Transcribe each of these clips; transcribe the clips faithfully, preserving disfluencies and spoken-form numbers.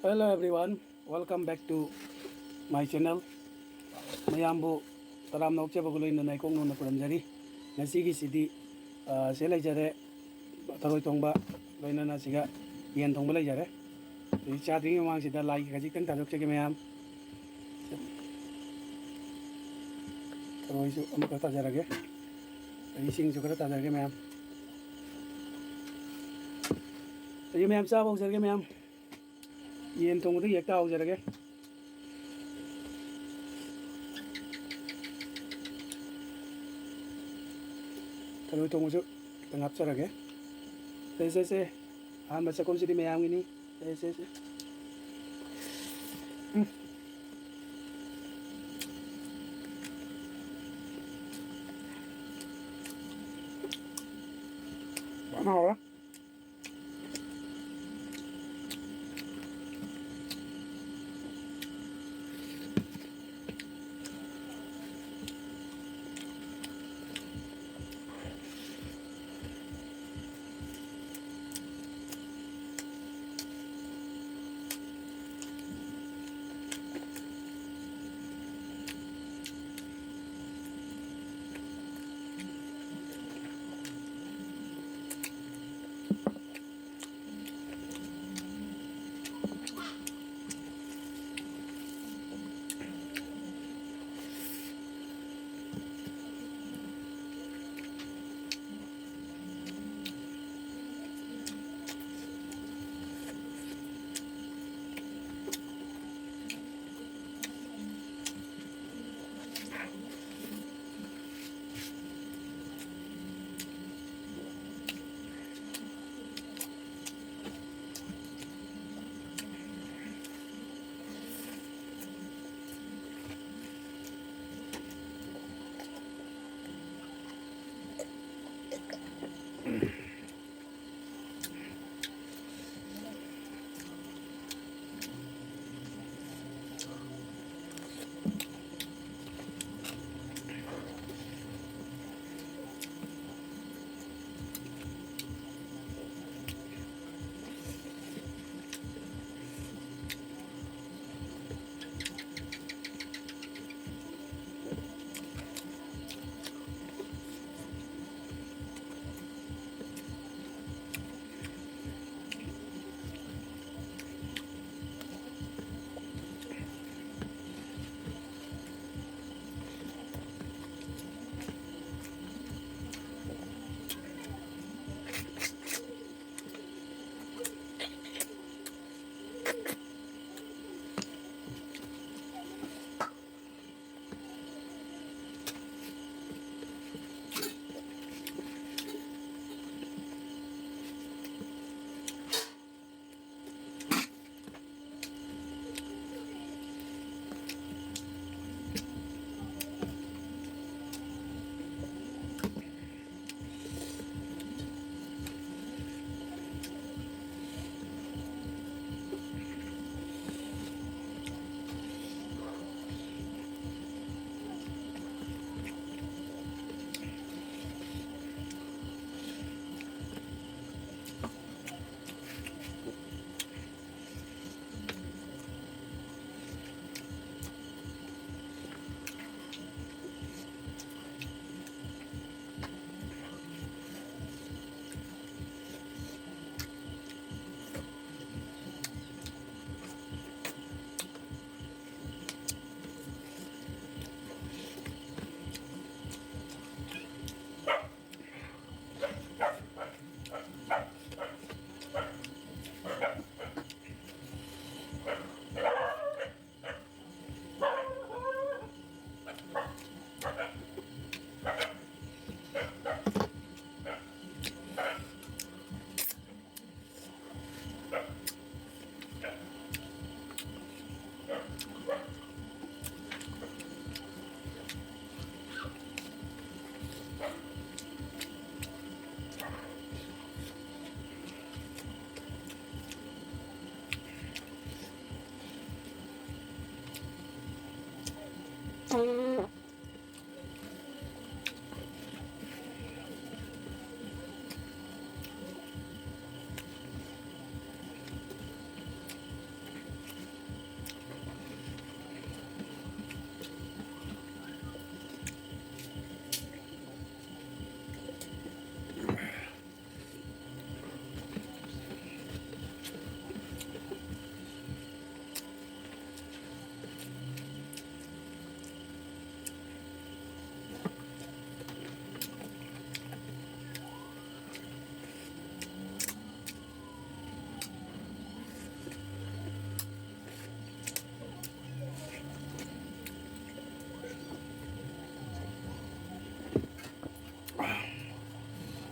Hello everyone, welcome back to my channel. ꯃꯌꯥꯝꯕꯨ ꯇꯔꯥꯝꯅ ꯑꯣꯛꯆꯕꯒ ꯂꯣꯏꯅꯅ ꯏꯀꯣꯛ ꯅꯧꯅ ꯈꯨꯔꯨꯝꯖꯔꯤ꯫ ꯉꯁꯤꯒꯤꯁꯤꯗꯤ, ꯑ, ꯁꯦ ꯂꯩꯖꯔꯦ, ꯊꯔꯣꯏ ꯊꯣꯡꯕ, ꯂꯣꯏꯅꯅ ꯁꯤꯒ ꯌꯦꯟ ꯊꯣꯡꯕ ꯂꯩꯖꯔꯦ꯫ ꯑꯗꯒꯤ ꯆꯥꯗ꯭ꯔꯤꯉꯩ ꯃꯃꯥꯡꯁꯤꯗ ꯂꯥꯏꯒꯤ ꯈꯖꯤꯛꯇꯪ ꯊꯥꯗꯣꯛꯆꯒꯦ ꯃꯌꯥꯝ꯫ ꯊꯔꯣꯏꯁꯨ ꯑꯃꯈꯛ ꯊꯥꯖꯔꯒꯦ꯫ ꯑꯗꯒꯤ ꯏꯁꯤꯡꯁꯨ ꯈꯔ ꯊꯥꯖꯔꯒꯦ ꯃꯌꯥꯝ꯫ ꯑꯗꯒꯤ ꯃꯌꯥꯝ ꯆꯥꯕ ꯍꯧꯖꯔꯒꯦ ꯃꯌꯥꯝ꯫ ꯌꯦꯟ ꯊꯣꯡꯕꯗ ꯍꯦꯛꯇ ꯍꯧꯖꯔꯒꯦ꯫ ꯊꯔꯣꯏ ꯊꯣꯡꯕꯁꯨ ꯈꯤꯇꯪ ꯍꯥꯞꯆꯔꯒꯦ꯫ ꯁꯦ, ꯁꯦ, ꯁꯦ꯫ ꯑꯍꯥꯟꯕ ꯆꯥꯛꯈꯨꯝꯁꯤꯗꯤ ꯃꯌꯥꯝꯒꯤꯅꯤ꯫ ꯁꯦ, ꯁꯦ, ꯁꯦ꯫ ꯎꯝ꯫ ꯐꯖꯅ ꯍꯥꯎꯔꯦ꯫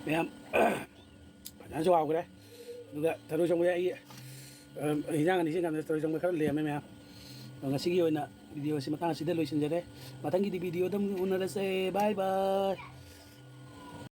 ꯃꯌꯥꯝ, ꯐꯖꯅꯁꯨ ꯍꯥꯎꯈ꯭ꯔꯦ꯫ ꯑꯗꯨꯒ ꯊꯔꯣꯏ ꯊꯣꯡꯕꯁꯦ ꯑꯩ, ꯑ, ꯍꯤꯟꯖꯥꯡ ꯑꯅꯤ ꯁꯦꯝ ꯀꯥꯟꯗ ꯊꯔꯣꯏ ꯊꯣꯡꯕ ꯈꯔ ꯂꯦꯝꯃꯦ ꯃꯌꯥꯝ꯫ ꯑꯗꯣ ꯉꯁꯤꯒꯤ ꯑꯣꯏꯅ video ꯑꯁꯤ ꯃꯇꯥꯡ ꯑꯁꯤꯗ ꯂꯣꯏꯁꯤꯟꯖꯔꯦ꯫ ꯃꯊꯪꯒꯤꯗꯤ video ꯗ ꯑꯃꯨꯛ ꯎꯅꯔꯁꯦ꯫ Bye bye꯫